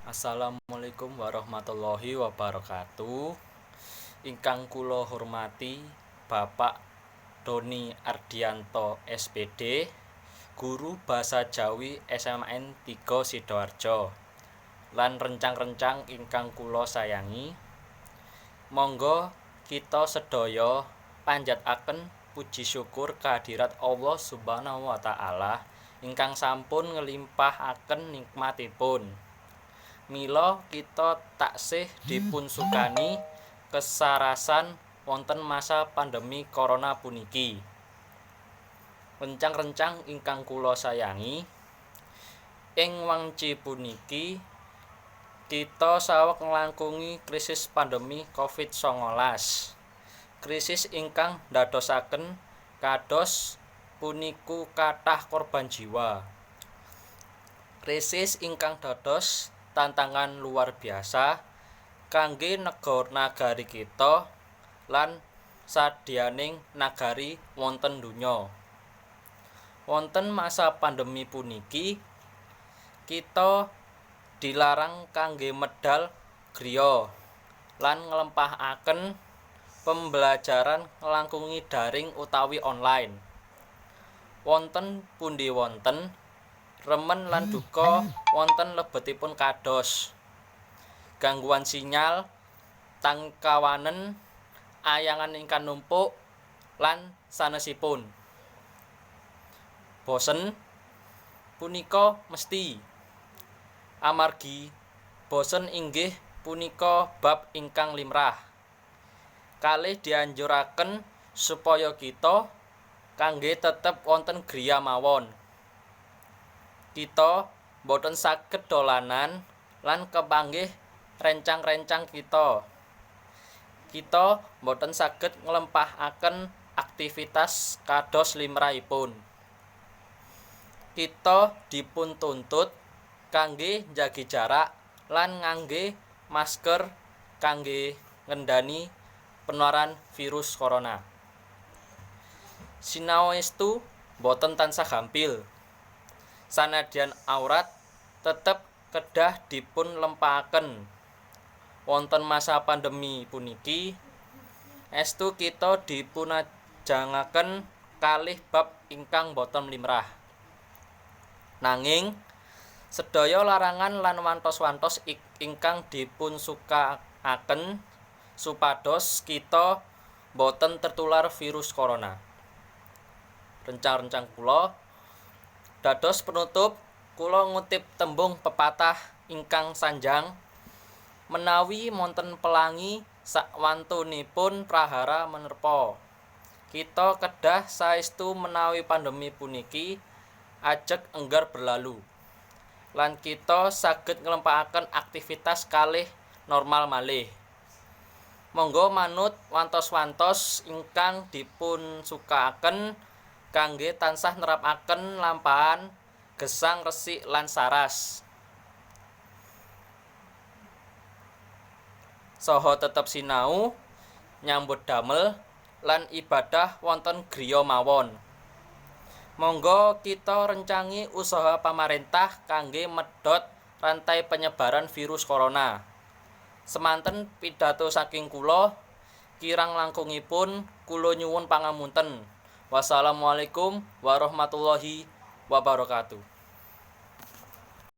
Assalamualaikum warahmatullahi wabarakatuh. Ingkang kula hormati Bapak Doni Ardianto SPD, guru basa Jawi SMAN 3 Sidoarjo. Lan rencang-rencang ingkang kula sayangi. Monggo kita sedaya panjataken puji syukur kehadirat Allah Subhanahu wa taala ingkang sampun ngelimpahaken nikmatipun. Mila kita taksih dipunsukani kesarasan wonten masa pandemi corona puniki. Rencang-rencang ingkang kula sayangi, ing wangci puniki kita saweg nglangkungi krisis pandemi Covid-19. Krisis ingkang ndadosaken kados puniku kathah korban jiwa. Krisis ingkang dados tantangan luar biasa kangge nagari kita lan sadyaning nagari wonten donya. Wonten masa pandemi puniki kita dilarang kangge medal griya lan nglempahaken pembelajaran nglangkungi daring utawi online. Wonten pundi wonten remen lan duka wonten lebetipun kados gangguan sinyal, tangkawanen, ayangan ingkang numpuk lan sanesipun. Bosen punika mesti, amargi bosen inggih punika bab ingkang limrah. Kalih dianjuraken supaya kita kangge tetep wonten griya mawon. Kita boten saged dolanan lan kepanggih rencang-rencang kita. Kita boten saged nglempahaken aktivitas kados limrahipun. Kita dipuntuntut kangge njagi jarak lan ngangge masker kangge ngendani penularan virus corona. Sinau estu boten tansah gampil. Sanadyan awrat tetep kedah dipun lempahaken. Wonten masa pandemi puniki estu kita dipunajangaken kalih bab ingkang boten limrah. Nanging sedaya larangan lan wantos-wantos ingkang dipunsukakaken supados kita boten tertular virus corona. Rencang-rencang kula, dados penutup kula ngutip tembung pepatah ingkang sanjang menawi monten pelangi sakwantunipun prahara menerpa. Kita kedah saestu menawi pandemi puniki ajeg enggar berlalu lan kita saged nglempahaken aktivitas kalih normal malih. Monggo manut wantos-wantos ingkang dipunsukakaken kangge tansah nerapaken lampahan gesang resik lan saras. Saha tetep sinau, nyambut damel lan ibadah wonten griya mawon. Monggo kita rencangi usaha pamarentah kangge medhot rantai penyebaran virus corona. Semanten pidato saking kula, kirang langkungipun kula nyuwun pangapunten. Wassalamualaikum warahmatullahi wabarakatuh.